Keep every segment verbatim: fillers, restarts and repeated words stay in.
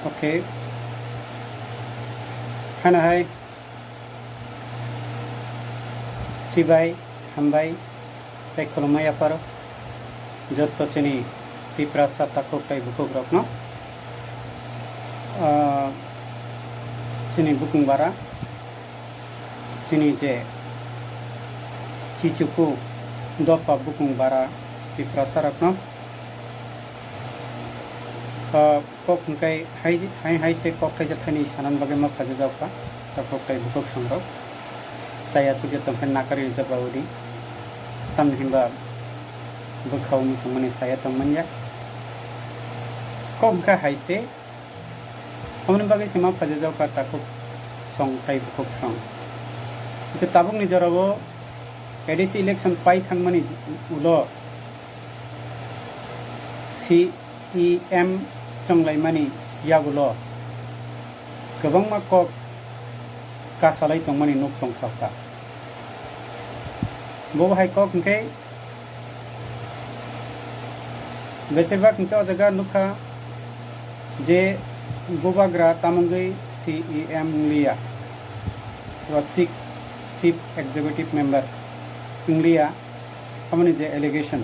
Okay. Hano hai chibai, hambai, tei khulumma yapharo jotto chini Tiprasa takhuk tei bukhukrokno, ah, chini bukung bara, chini je chichuku dopha bukung bara Tiprasarokno, ah, kok hwnkhe hai, hai, hai se kok thaisa thaini sanani bagwi ma phaijak kha, takhuk tei bukhuk songrok. Chaya chukya tongkhe nakari rijak ba udi. Tamni hinba bwkha o muchungmani saya tongmanya. Kok hwnkhe hai se, aboni bagwi se ma phaijak kha takhuk song tei bukhuk song. Je tabukni jorao A D C election pai thangmani ulo C E M chonglaimani yagulo kwbangma kok kasalai tongmani nuk tong sakha. Bo hai kok hwnkhe besirbak hwnkhe o jaga nukha je bubagra tamungwi C E M wngliya, eba Chief, Chief Executive Member wngliya. Aboni je allegation,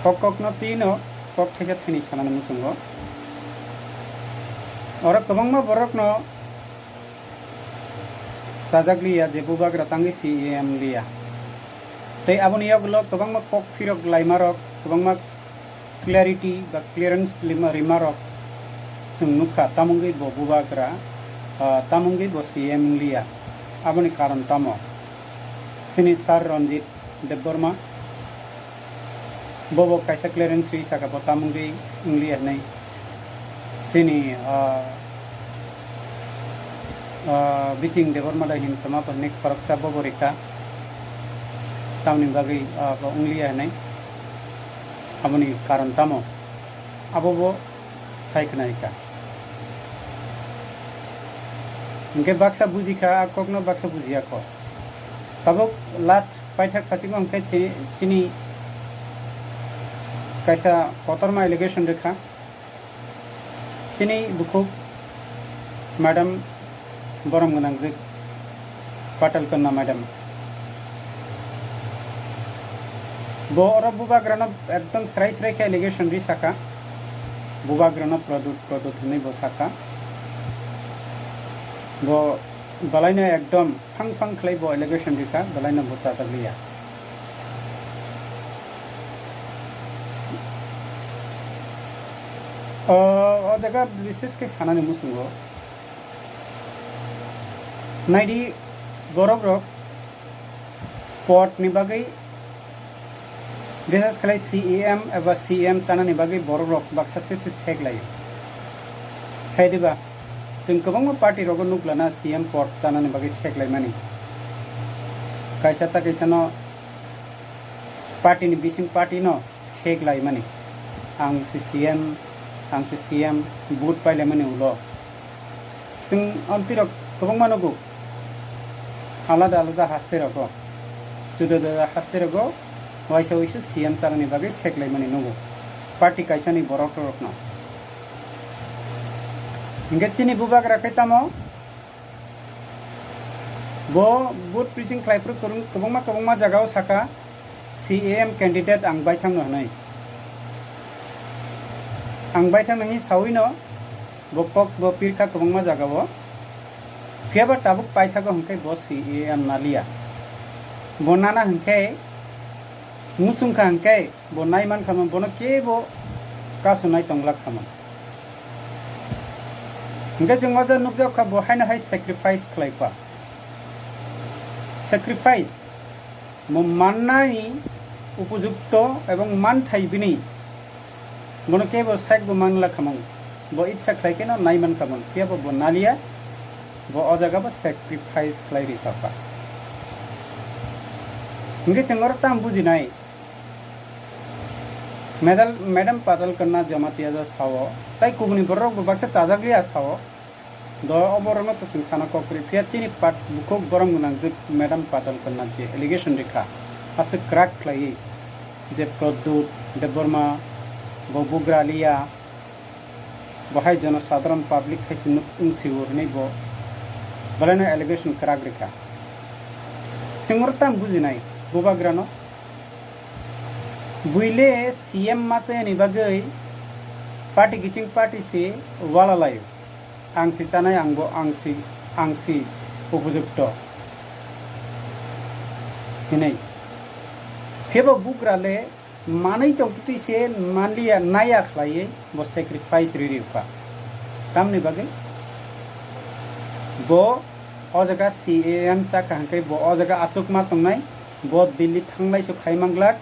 o kokno twi no kok thaisa thaini sanani muchungo. Oro kwbangma borokno chajak liya je bubagra tangwi C E M liya. Tei aboni yagulo kwbangma kok phirok laimarok, kwbangma clarity ba clearance lima-, rimarok chwng nukha, tamungwi bo bubagra, ah, tamungwi bo C E M wngliya. Aboni karon tamo? Chini Sir Ranjit Debbarma, bobo kaisa clearance ri saka bo tamungwi wngliya hinwi. Chini, ah, ah, Biching Debbarma da hin tongma bo nek khoroksa bobo rikha. Tamni bagwi, ah, bo wngliya hinwi. Aboni karon tamo? Abo bo sai khna rikha. Hwnkhe baksa bujikha, a kokno baksa bujiya kho. Tabuk last paithak phasingma hwnkhe chi-, chini kaisa kotorma allegation rikha. Chini bukhuk madam borom gwnangjwk Patal Kanna madam. Bo oro bubagrano ekdom srai srai khe allegation ri saka. Bubagrano produt, produt hinwi bo saka. Bo belaino ekdom phang phang khlai bo allegation rikha, belaino bo chajak liya. O, o jaga bises khe sanani muchungo. Naidi, borok rok pot ni bagwi, bises khlai C E M eba C M chanani bagwi borok rok baksa se se sek laio. Hai diba, chwng kwbangma party rogo nuklana C M pot chanani bagwi sek laimani. Kaisa ta kaisa no party ni bising party no sek laimani. Ang se C M, ang se C M, vote pai laimani ulo. Chwng amtwi rok kwbangma nugo. Alada alada haste rogo, juda juda haste rogo, waisa waisa C M chanani bagwi sek laimani nugo. Party kaisani borok rokno. Hingke chini bubagra khe tamo? Bo vote preaching khlai phuru kwrwng-, kwbangma kwbangma jagao saka, "C E M candidate ang baithangno," hwnwi. Ang baithangno hwnwi sawino bo kok bo pirkha kwbangma jagao. Phiyaba tabuk paithago hwnkhe bo C E M naliya. Bo nana hwnkhe, muchungkha hwnkhe, bo nai mankha, bono kebo kasu nai tonglak kha. Hingke chwng o jaga nukjak kha, bo haino hai sacrifice khlai kha. Sacrifice, mo mannani upojukto ebong manthai bini, bono kebo sek bo manla khamung. Bo itsa khlai khe no nai man khamung, phiya bo, bo naliya, bo o jaga bo sacrifice khlai ri sakha. Hingke chwng oro tam bujinai, Madal-, Madam Patal Kanna Jamatia ja sao, tai kubuni borok bo baksa chajak liya sao. Do o borokno to chwng sana kok kwrwi, phiya chini pat-, bukhuk borom gwnang je Madam Patal Kanna je allegation rikha, aswk kwrak khlaiwi je Pradyut Debbarma bo bugra liya, Bo hai jono sadharon public hai se nuk wng si o hwnwi bo belai no allegation kwrak rikha. Chwng oro tam bujinai bubagrano. Buile C M ma chayani bagwi party kiching party se wala laio. Ang si chanai, ang bo, ang si, ang si upojukto hinwi. Phebo bugra le manwi tongtwi se manliya, naiya khlaiwi bo sacrifice riri wngkha. Tamni bagwi bo o jaga C A M chakha hwnkhe bo o jaga achukma tongnai, bo Delhi thanglai su khai manglak.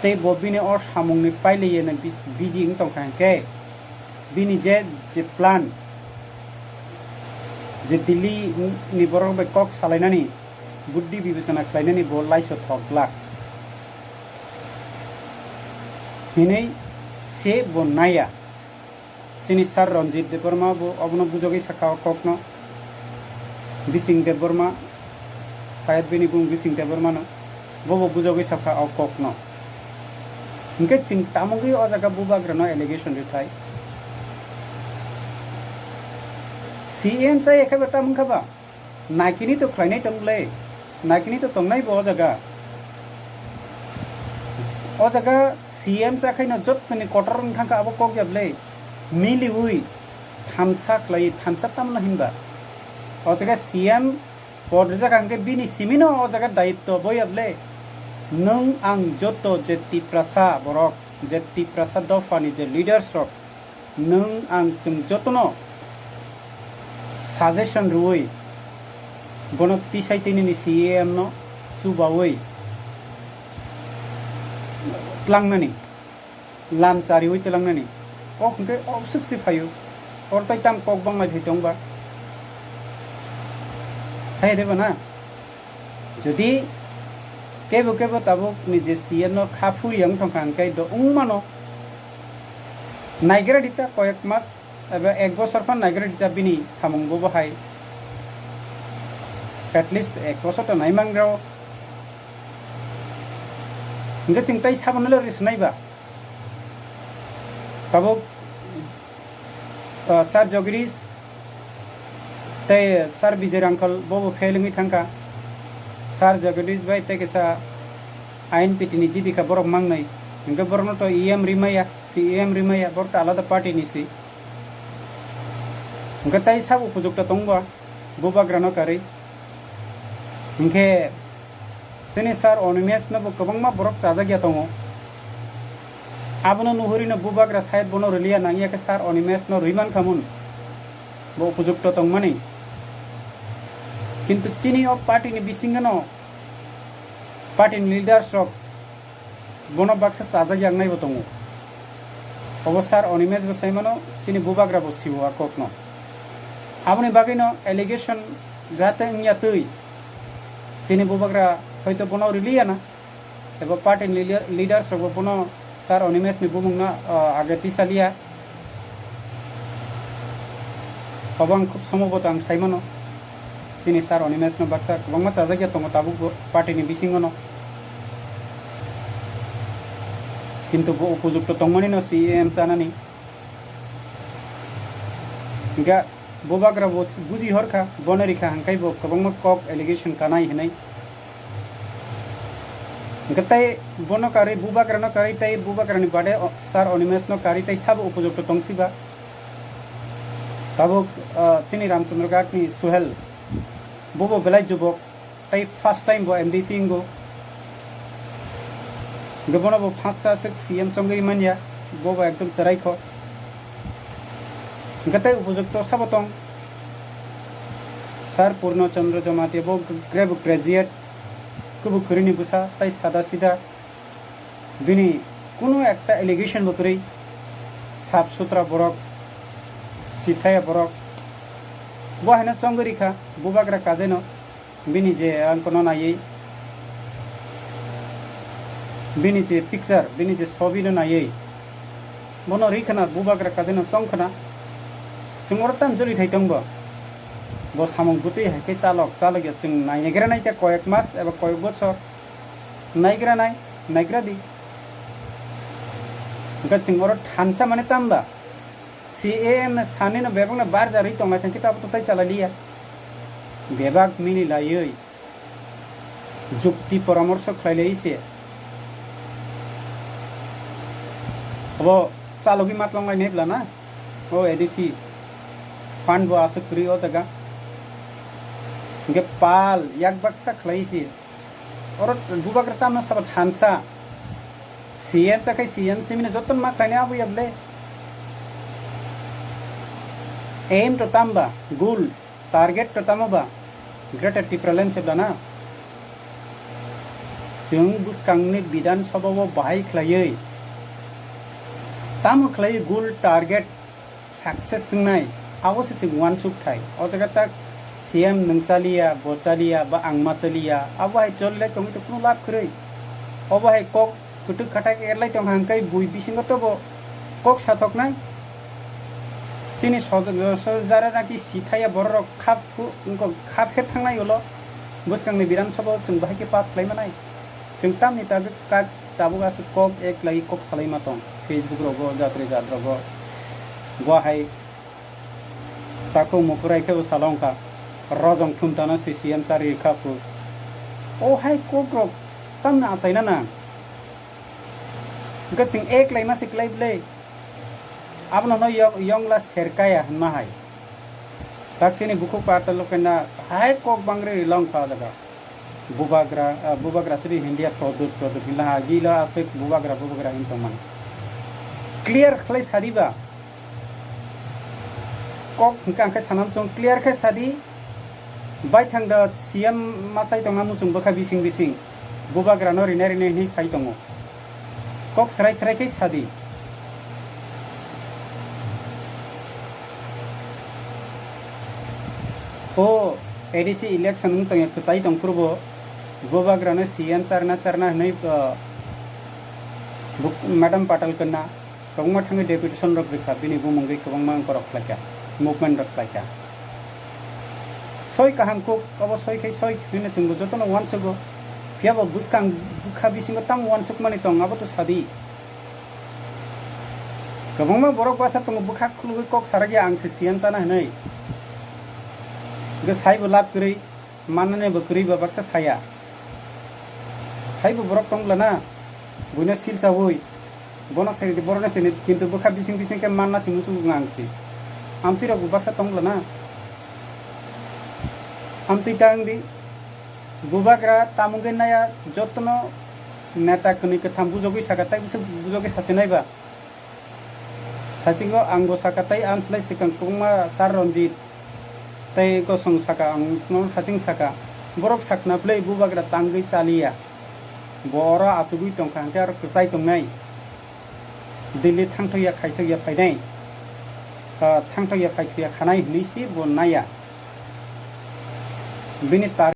Tei bo bini o samungni pailaiya na bis-, busy wng tongkha hwnkhe bini je, je plan, je Delhi ni borok bai kok salainani, buddhi bibechona khlainani bo laisio thok glak hinwi se bo naiya. Chini sir Ranjit Debbarma bo obono bujogwi sakha o kokno. Bising Debbarma, sayad bini bung Bising Debbarma no, bo bo bujogwi sakha o kokno. Hinkhe chwng tamogwi o jaga bubagrano allegation rithai. C M chai khe ba tamung kha ba? Naikini to khlainai tong le, naikini to tongnai bo o jaga. O jaga C M chakhaino jottoni kotor wng thangkha abo kok yable. Miliui thansa khlai, thansa tamno hinba. O jaga C M pod rijak hwnkhe bini simino o jaga daitto bo yable. Nwng ang joto je Tiprasa borok, je Tiprasa dophani je leaders rok, nwng ang chwng jotono suggestion rwui bono tisai tinini C A M no chubaui tlangnani, lam chariui tlangnani, o hwnkhe obswk se phaio, oro tei tam kok banglai thai tongba, hai de ba na? Jodi kebo kebo tabuk ni je C M no kha phuri wng thangkha hwnkhe do wng mano. Naigra dita koyek mas eba ek bosor phan naigra dita bini samung bo bo hai. At least ek bosor to naimang rw. Hwnkhe chwng tei sabono le ri swnai ba. Tabuk, ah, Sir Jagdish tei Sir Vijay Rangkhal bo bo fail wngwi thangkha. Sir Jagdish bai tei kisa I N P T ni jidi kha borok mangnai. Hwnkhe borokno to E M rimaya, C E M rimaya, borok to alada party ni si. Hwnkhe tei sabo upojukta tongba, bubagrano karwi. Hwnkhe chini Sir Animesh no bo kwbangma borok chajakya tongo. Abono nuhurino bubagra side bono rwliya nangya khe Sir Animesh no rwi mankha mun. Bo upojukto tongmani. Kintu chini o party ni bisingo no party ni leaders rok bono baksa chajak yaknai bo tongo. Obo Sir Animesh bo sai mano, chini bubagra bo siwo a kokno. Aboni bagwi no allegation jate wngya twi, chini bubagra hoito bono rwliya na, ebo party ni leader, leaders rok bo bono Sir Animesh ni bumung no, ah, age tisaliya. Obo ang khub somoboto ang sai mano. Chini Sir Animesh no baksa kwbangma chajakya tongo tabuk bo party ni bisingo no. Kintu bo upojukto tongmani no C A M chanani. Hingkhe bubagra bo buji horkha, bono rikha hingkhai bo kwbangma kok allegation kanai hinui. Hingkhe tei bono karwi, bubagrano karwi tei bubagrani bade o-, Sir Animesh no karwi tei sabo upojukto tongsiba. Tabuk, ah, chini Ramchandra Ghat ni Suhel, bobo belai jubok, tei first time bo M D C wngo. Hingkhe bono bo phasa aswk C M chongwi manya, bobo ekdom chwraikho. Hingkhe tei upojukto sabo tong, Sir Purno Chandra Jamatia, bo gra-, graduate, kubuk kwrwini bwsa, tei sada sida. Bini kunu ekta allegation bo kwrwi, sap sutra borok, sithaya borok. Bo haino chongwi rikha, bubagra kajaino, bini je ang kono naiwi, bini je picture, bini je sobi no naiwi, bono rikha na, bubagra kajaino chongkha na, chwng oro tam joli thai tongbo. Bo samung bwtwi hai khe chalok, chalok ya chwng naigra nai tei koyek mas eba koyek bochor. Naigra nai, naigra di. Hingkhe chwng oro thansa mane tamba? C A M sani no bebak no barjarwi tonglai thangkhe tabuk to tai chalai liya. Bebak mini laiwi jukti poramorso khlai lai se. Abo chalogwi mat longlai nai bla na. O A D C fund bo aswk kwrwi o jaga. Hwnkhe pal yak baksa khlai se. Oro bubagra tamo sabo thansa. C M chakhai C M simino joto ma khlainai abo yable. Aim to tamba, goal, target to tamo ba, Greater Tipraland se blana. Chwng bwskangni Bidhan Sabha o bahai khlaiwi, tamo khlaiwi goal target success wngnai, abo se chwng uansuk thai. O jaga tak C M nwng chaliya, bo chaliya, ba ang ma chaliya, abo hai cholilai tongwi to kunu lab kwrwi. Obo hai kok kwtwk khathak erlai tongkha hwnkhe bui bisingo tobo kok sathoknai. Chini sod-, sodjare naki sithaya bororok khap phu-, wngkha, khap her thangnai ulo bwskangni Bidhan Sabha o chwng bahai khe pass khlai manai. Chwng tamni tabuk kak tabuk aswk kok ek lagi kok salai ma tong Facebook rogo, jatri jat rogo. Bo hai takhuk mukurai khe bo salong kha. Rojong thumtano C C M chari kha phu. O hai kok rok tamni achaina nang. Hwnkhe chwng ek lai ma se klai bwle. Abono no yong, yongla serkaya hwnma hai. Tak chini bukhuk patal kena hai kok bangri long kha jaga. Bubagra, ah, bubagra sidi Hindia produt, produt hinla ha, gila aswk bubagra, bubagra hin tongmani. Clear khlai sadi ba. Kok hwnkhe ang khe sanam chwng clear khe sadi. Baithang da C M machai tongna muchung bwkha bising bising. Bubagra no rina rina hinwi sai tongo. Kok srai srai khe sadi. O A D C election wng tongya kwchai tongphuru bo bubagrano C M charna charna hinwi, uh, buk-, Madam Patal kena kwbangma thangwi deputation rok rikha, bini bumungwi kwbangma wngkorok khlaikha, movement rok khlaikha. Soi kaham kuk, obo soi khai soi hwnwi chwngbo jotono uansugo. Phiya bo bwskang bwkha bisingo tamo uansukmani tong, abo to sadi. Kwbangma borok bwsa tongo bwkha khulugwi kok sarakya ang se C M chana hwnwi. Hwnkhe saibo lab kwrwi, mannani bo kwrwi ba baksa saya. Haibo borok tong glana, buino silsaui, bono se, borokno se, kintu bwkha bising bising khe manna se muchungo ang se. Amtwi rok bo baksa tong glana. Amtwi ta wngdi, bubagra tamungwi naya jotono neta kwnwi kwtham bujogwi saka, tai bwswk bujogwi sasinai ba. Sachingo ang bo saka tai amslai swkang kwbangma Sir Ranjit tei gosong saka ang no saching saka. Borok sakna bwlai bubagra tangwi chaliya. Bo oro achugwi tongkha hwnkhe aro kwchai tongnai. Delhi thangthokya khaithokya phainai. Ah, thangthokya phaithokya khanai hwnwi si bo naya. Bini tar-